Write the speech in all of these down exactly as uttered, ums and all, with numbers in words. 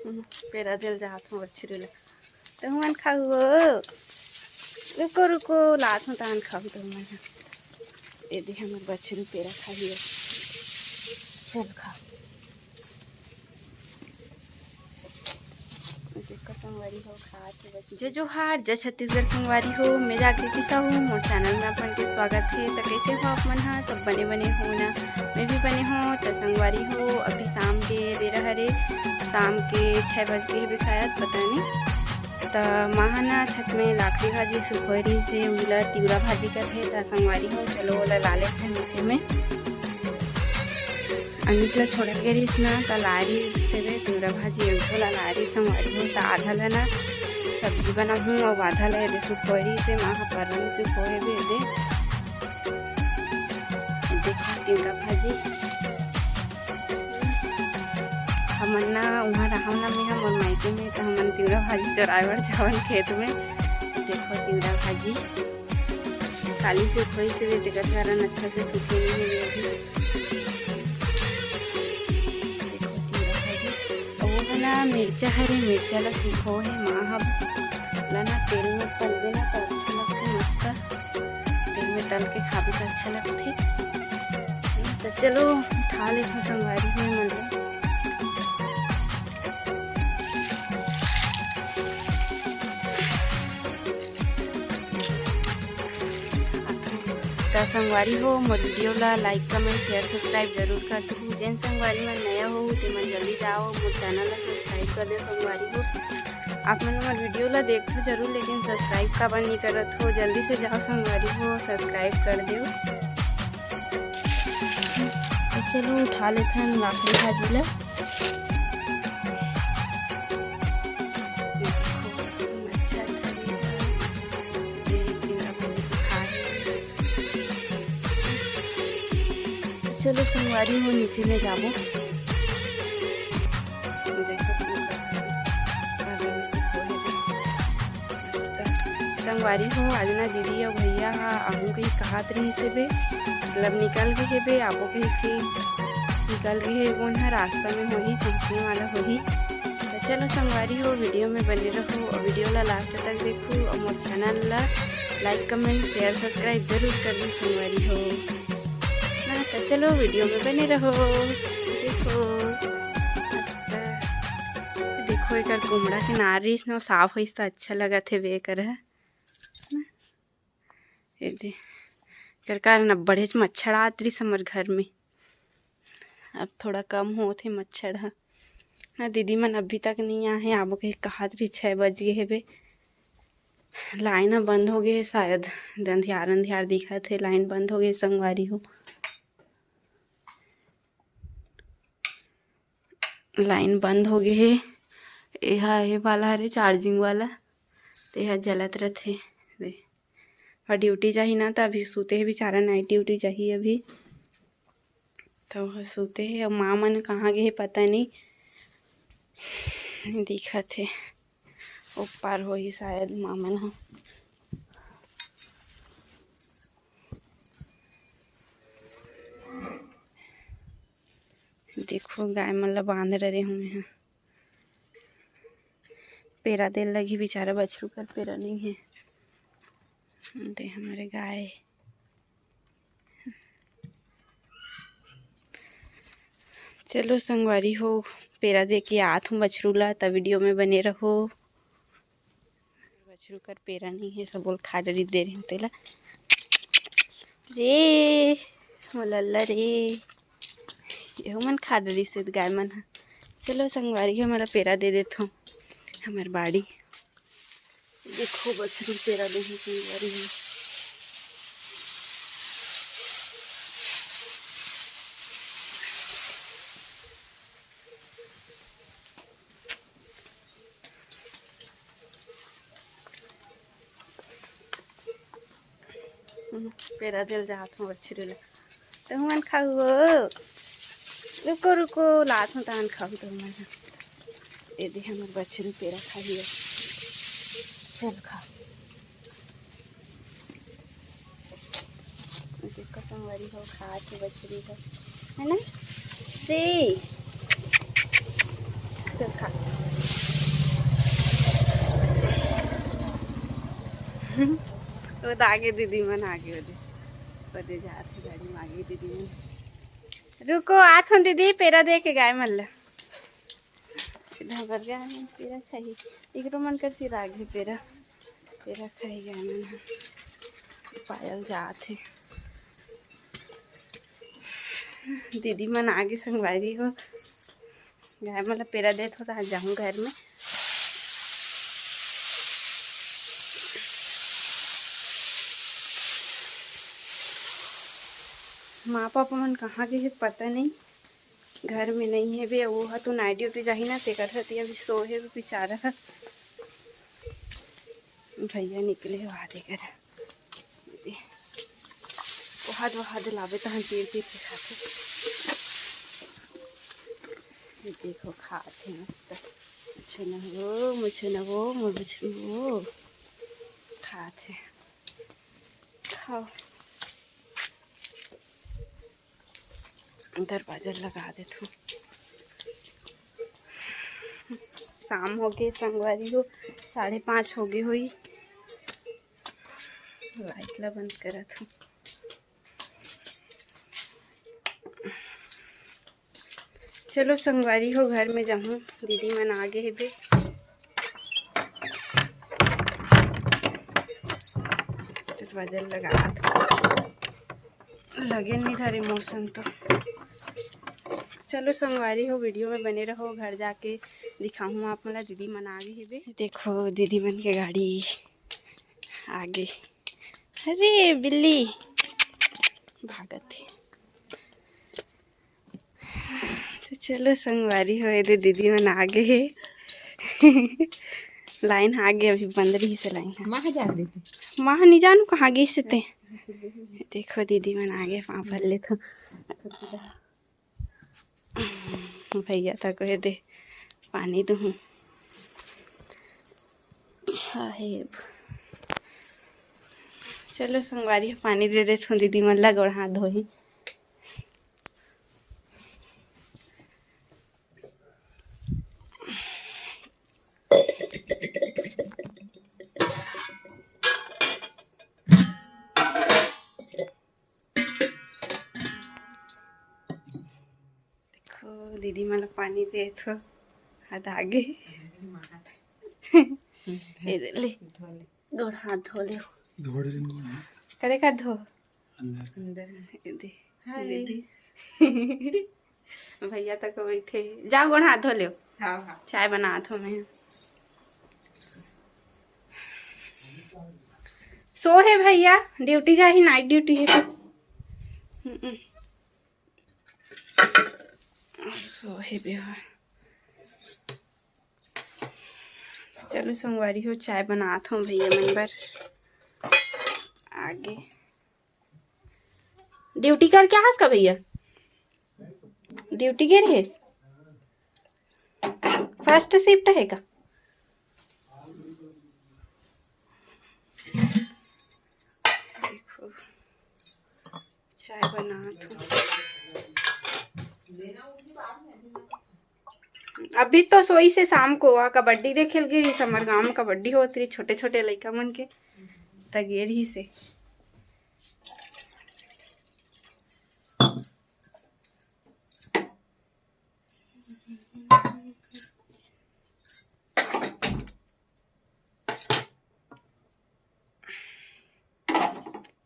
हम्म, पेरा दे ल जात हूँ बछरू ला। तुमन खाहू हो? रुको, रुको, लात हूँ, तहन खाहू तुमन ह। ए दे, हमर बछरू पेरा खाही हो। चल खा। देखो संगवारी हो, खात हे बछरू। जय जोहार, जय छत्तीसगढ़ संगवारी हो, मैं जागृति साहू, मोर चैनल में आप मन के स्वागत हे। त कैसे हो आप मन ह? सब बने बने हो ना? मैं भी बने हो। त संगवारी हो, अभी शाम के बेरा हरे, शाम के छः बज के हवे शायद, पता नहीं। त माँ ह ना छत में लाखड़ी भाजी सुखोय रहिस हे, उला तिवरा भाजी कथे। त संगवारी हो, चलो ओला ला लेथन नीचे में। अनिस ला छोड़े गे रहिस ना, त लाय रहिस हे तिवरा भाजी, एक झोला लाय रहिस संगवारी हो। त आधा ला ना सब्जी बनाहूँ, अउ आधा ला एदे सुखोय रहिस हे, माँ ह पर्रा में सुखोय हे एदे। देखो तिवरा भाजी, हमन ना उहाँ रहव ना, मैं ह मोर मायके में, त हमन तिवरा भाजी चोराय बर जावन खेत में। देखो तिवरा भाजी काली सुखोय रहिस हे, तेकर कारण अच्छा से सुखे नहीं हे अभी। देखो तिवरा भाजी, अउ वो ना मिर्चा हरे, मिर्चा ला सुखोय हे माँ ह, ला ना तेल में तलबे ना त अच्छा लगथे मस्त। तेल में तल के खाबे त अच्छा लगथे। त चलो उठा लेथन संगवारी हो मन ला। त संगवारी हो, मोर video ला like, comment, share, subscribe जरूर कर दू। जेन संगवारी मन नया हो, ते मन जल्दी जाओ, मोर channel ला subscribe कर दे संगवारी हो। आप मन मोर video ला देखो जरूर, लेकिन subscribe काबर नहीं करत हो? जल्दी से जाओ संगवारी हो, subscribe कर दो। तो चलो उठा लेथन लाखड़ी भाजी ला। अच्छा, ये तिवरा भाजी सुखा हे। चलो संगवारी हो, नीचे में जाबो। देखो, संगवारी हो, आज ना दीदी अउ भैया ह आहूँ कही कहात रहिस हेबे, मतलब निकल गे हेबे, आबो कहिके निकल गे हे। कोन ह रास्ता में होही, पहुँचने वाला होही। त चलो संगवारी हो, video में बने रहो अउ video ला last तक देखो अउ मोर channel ला like, comment, share, subscribe जरूर कर दो संगवारी हो। ना त चलो video में बने रहो। देखो मस्त, देखो एकर कुमड़ा के नार रहिस ना, साफ होइस त अच्छा लगत हेबे एकर ह। ये दे, एकर कारण अब बड़ेच मच्छर आत रहिस हमर घर में। अब थोड़ा कम होत हे मच्छर ह। ना, दीदी मन अभी तक नहीं आए हे, आबो कही कहात रही, छः बज गे हेबे। लाइन ह बंद हो गे हे शायद, अंधियार अंधियार दिखत हे, लाइन बंद हो गे हे संगवारी हो। लाइन बंद हो गे हे। एहा ए वाला हरे charging वाला, तेहा जलत रथे। दे, अउ ड्यूटी जाही ना, त अभी सूते हे बेचारा, night ड्यूटी जाही अभी, त ओह सूते हे। अउ माँ मन कहाँ गे हे पता नहीं, दिखत हे ओ पार होही शायद माँ मन ह। देखो गाय मन ला बांध डरे हूँ मैं ह। पेरा दे ल लगही, बेचारा बछरू कर पेरा नहीं हे। दे हमरे गाय। चलो संगवारी हो, पेरा दे के आत हूँ बछरू ला, त video में बने रहो। बछरू कर पेरा नहीं हे, सब बोल खा डरी दे रहे तेला। रे, मोर लल्ला रे, एहू मन खा डरी से गाय मन ह। चलो संगवारी हो, मोला पेरा दे देथो हमर बाड़ी। देखो बछरू पेरा देही संगवारी हो। हम्म, पेरा दे ल जात हूँ बछरू ला। तुमन खाहू हो? रुको, रुको, लात हूँ, तहन खाहू तुमन ह। ए दे, हमर बछरू पेरा खाही हो। चल खा। देखो संगवारी हो, खात हे बछरू ह, है ना? दे। चल खा। वो तो आगे दीदी मन आगे, ओदे, ओदे जात हे गाड़ी में आगे दीदी मन। रुको, आत हन दीदी, पेरा दे के गाय मन ला। ढबर गाय मन पेरा खाही, एकरो मन कर सिरा गे पेरा, पेरा खाही गाय मन ह। पायल जात हे। दीदी मन आगे संगवारी हो, गाय मन ला पेरा देत हो, त जाहूँ घर में। माँ पापा मन कहाँ गे हे पता नहीं, घर में नहीं हे बे। वो ह तो night duty जाही ना, तेकर सेती अभी सोए हे बेचारा ह। भैया निकले हे बाहर कर। ओहद वहद लाबे तहन तीर तीर के खाथे। ये देखो खात हे मस्त। मुझे न वो, मुझे न वो, मुझे न वो। खात हे। खाओ। दरवाजा लगा देथों। शाम हो गे संगवारी हो, साढ़े पाँच हो गे होई। लाइट ला बंद करत हूँ। चलो संगवारी हो, घर में जाहूँ, दीदी मन आगे हे बे। दरवाजा लगा दो, लगे नहीं धरे मोर संग तो। चलो संगवारी हो, वीडियो में बने रहो, घर जाके दिखाहूँ आप मन ला। दीदी मन आगे हे बे, देखो दीदी मन के गाड़ी आगे। अरे बिल्ली भागत हे। तो चलो संगवारी हो, एदे दीदी मन आगे हे। लाइन आगे अभी बंद रहिसे लाइन ह। माँ जा रही थी। माँ नहीं जानू कहाँ गिस ते। देखो दीदी मन आगे, पाँव भर लेथों। भैया तको एदे पानी दूहूँ। साहेब। चलो संगवारी हो, पानी दे देथों दीदी मन ला, गोड़ हाथ धोही। देखो दीदी मन ला पानी देत हो, हाथ आगे। ए दे ले, गोड़ हाथ धो ले। धो ले गोड़ हाथ। करे का धो? अंदर। अंदर में। ए दे, हाय। दीदी। भैया तक बैठे, जाओ गोड़ हाथ धो ले। हाँ, हाँ। चाय बनात हो मैं। सो हे भैया, ड्यूटी जाही, नाइट ड्यूटी हे तो। हम्म। सो हे बेवा। चलो संगवारी हो, चाय बनात हो भैया मन बर। आगे ड्यूटी करके आहस का भैया? ड्यूटी गे रहे? फर्स्ट शिफ्ट हे का? देखो, चाय बनात हो। अभी तो सोइस हे, शाम को आ कबड्डी देखे ल गे रहिस, हमर गाँव में कबड्डी होत रहिस छोटे छोटे लइका मन के, त गे रहिस हे।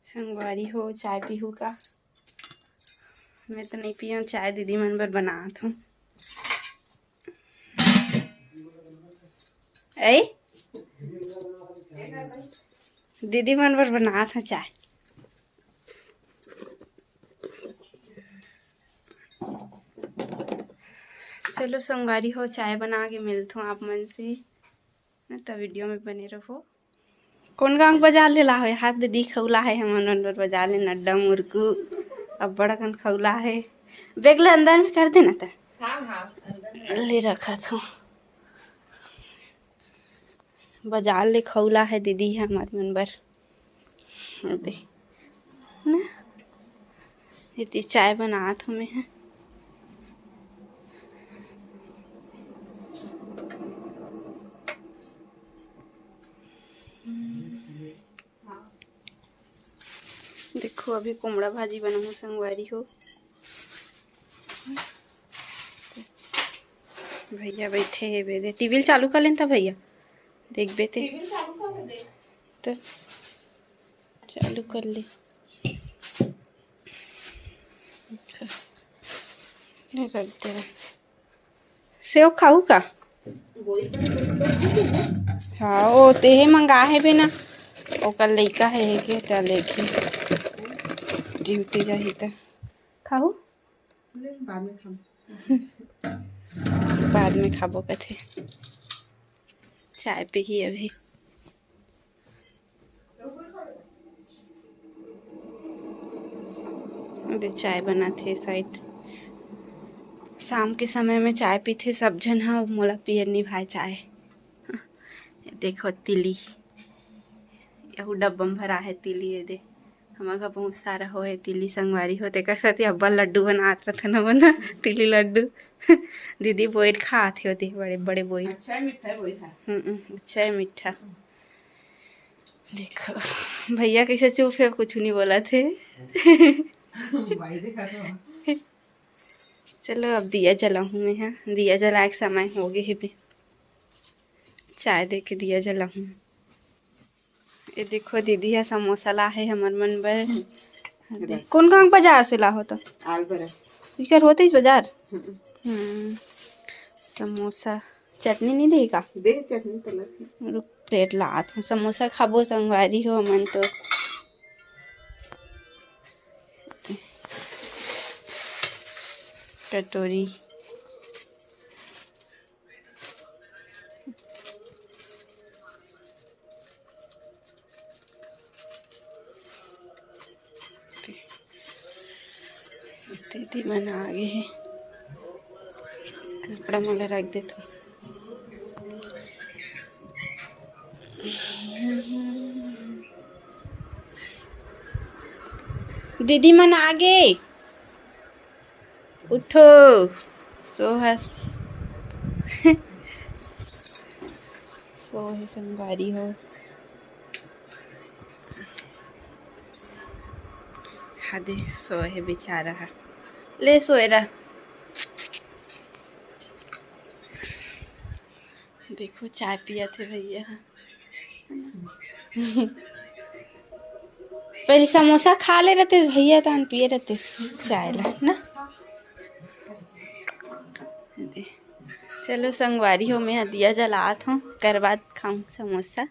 संगवारी हो, चाय पीहू का? मैं तो नहीं पीहूँ चाय, दीदी मन बर बनात हूँ। ऐ दीदी मन बर बनात हूँ चाय। चलो संगवारी हो, चाय बना के मिलथों आप मन से, न त वीडियो में बने रहो। कोन गाँव के बाजार ले लाहो? हाथ दीदी खौला हे, हमन अंदर बाजार ले नड्डा मुरकू अब्बड़ अकन खौला हे। बैग ले अंदर में कर देना त। हाँ, हाँ, अंदर में। ले रखत हूँ। बाजार ले खौला हे दीदी ह हमर मन बर। दे ना, एती चाय बनात हूँ मैं ह। अभी कुमड़ा भाजी बनाहूँ संगवारी हो। भैया बैठे हे बे दे, टीवी ल चालू कर लेन त भैया, देखबे ते। टीवी चालू कर दे। त चालू कर ले। ले रख दे। सेव खाहू का? हाँ, ओ तेहे मंगा हे बे ना, ओकर लइका हे, हे के त लेके ड्यूटी जाही त खाहू। ले, बाद में खाबो। बाद में खाबो कथे। चाय पीही अभी। अभी चाय बनाथे साइड। शाम के समय में चाय पीथे सब झन ह, मोला पिए नी भाए चाय। ये देखो तिली, यहू डब्बा में भरा हे तिली। ये दे, हमर घर बहुत सारा होए तिली संगवारी हो, तेकर सेती अब्बड़ लड्डू बनात रथन हमन ह, तिली लड्डू। दीदी बोइर खात हे ओदे, बड़े बड़े बोइर। अच्छा है, मीठा है बोइर, हाँ। हम्म, अच्छा है मीठा। देखो भैया कैसे चुप हे, कुछ नहीं बोलत हे। भाई देखा तो। चलो अब दिया जलाहूँ मैं, हाँ, दिया जलाए के समय हो गे हे बे। चाय दे के दिया जलाहूँ। ये देखो दीदी ह समोसा ला हे हमर मन बर। दे, कौन कौन बाजार से ला हो तो? आल बरस। इकर होते इस बाजार? हम्म। हम्म, समोसा, चटनी नहीं देही का? दे चटनी तो लगे। रुक, प्लेट लात हूँ, समोसा खाबो संगवारी हो हमन तो। कटोरी। दीदी मन आ गे हे, कपड़ा मन ला रख देथव। दीदी मन आ गे। उठो, सोहस। सोहे संगवारी हो। हदे सोहे बेचारा ह। ले सोए रह। देखो चाय पियत हे भैया ह। पहले समोसा खा ले रहते भैया, तहन पिए रहते चाय ला ना। दे। चलो संगवारी हो, मैं ह दिया जलात हूँ, कर बाद खाऊँ समोसा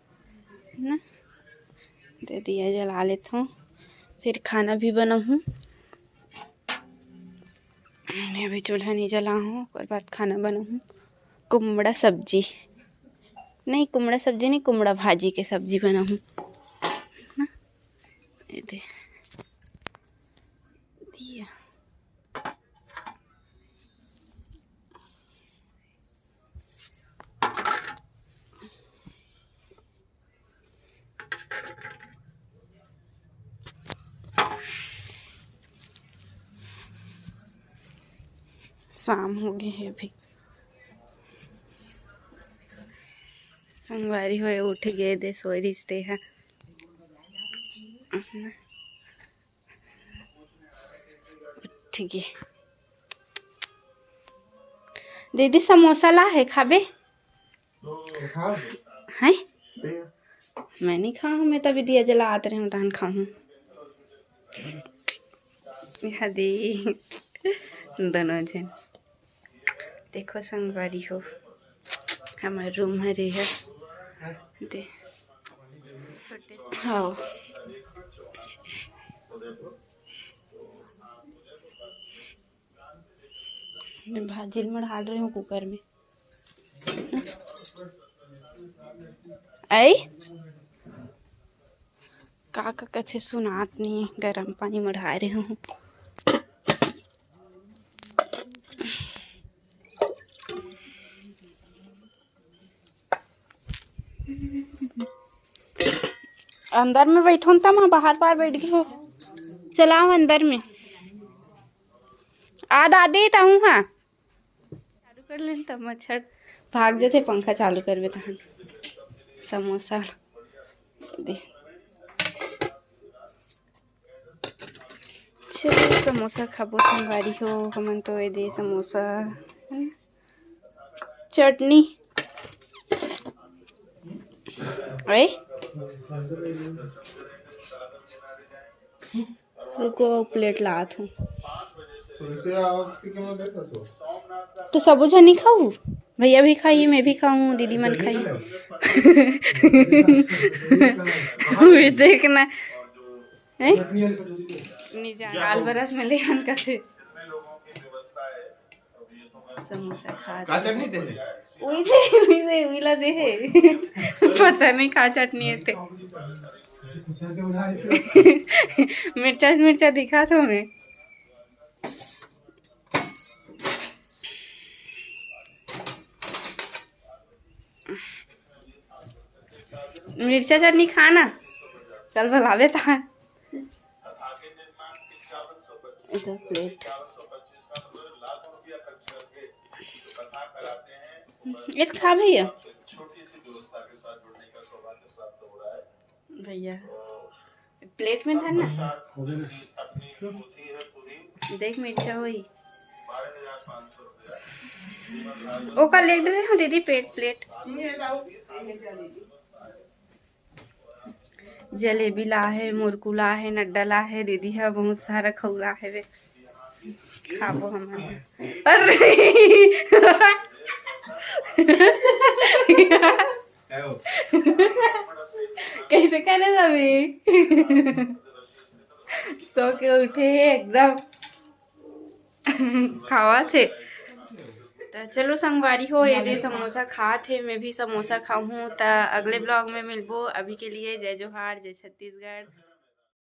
ना। दे दिया जला लेत हूँ, फिर खाना भी बनाहूँ। मैं अभी चूल्हा नहीं जलाहूँ, ओकर बाद खाना बनाहूँ। कुमड़ा सब्जी, नहीं कुमड़ा सब्जी नहीं, कुमड़ा भाजी के सब्जी बनाहूँ ना। ये दे दिया। शाम हो गे हे अभी। संगवारी हो उठ गे दे, सोए रिहिस ते ह। उठ गे। दीदी समोसा ला हे, खाबे? हैं? मैं नहीं खाऊँ, मैं तो अभी दिया जलात रहे हूँ, तहन खाऊँ। यहाँ दे दोनों जन। देखो संगवारी हो, हमर रूम हरे है। दे। हाँ। मैं भाजी ल मढ़ा रही हूँ कुकर में। आई? का, का कथे सुनात नहीं, गरम पानी मढ़ा रही हूँ। अंदर में बैठो न, तम बाहर बाहर बैठ गए हो। चलाओ अंदर में। आ दादी, तहूँ हाँ। चालू कर लेन त मच्छर भाग जथे, पंखा चालू करबे तहन। समोसा दे। चलो, समोसा खाबो संगवारी हो, हमन तो ए दे समोसा, है ना? चटनी। ए? रुको, प्लेट लात हूँ। तो सबो झन नहीं खाऊ? भैया भी खाई, मैं भी खाऊँ, दीदी मन खाई। वे देखना। हैं? निजा आल बरस में ले आन कथे। समोसा खा का चटनी दे हे? उही दे, उही दे, उही ला दे हे। पता नहीं का चटनी हे ते। मिर्चा, मिर्चा दिखा तो मैं। मिर्चा चटनी खाना, कल बलावे था। इधर प्लेट। ये खा भैया। भैया, प्लेट में था ना। देख, मिर्चा होई। ओका ले दे, हाँ दीदी, पेट प्लेट। जलेबी ला हे, मुरकुला हे, नड्डा ला हे, दीदी ह बहुत सारा खौला हे वे। खाबो हमन। अरे! कैसे करे अभी? सो के उठे हे एकदम। खावत हे। त चलो संगवारी हो, ये दे समोसा खात हे, मैं भी समोसा खाऊं। त अगले ब्लॉग में मिलबो। अभी के लिए जय जोहार, जय छत्तीसगढ़।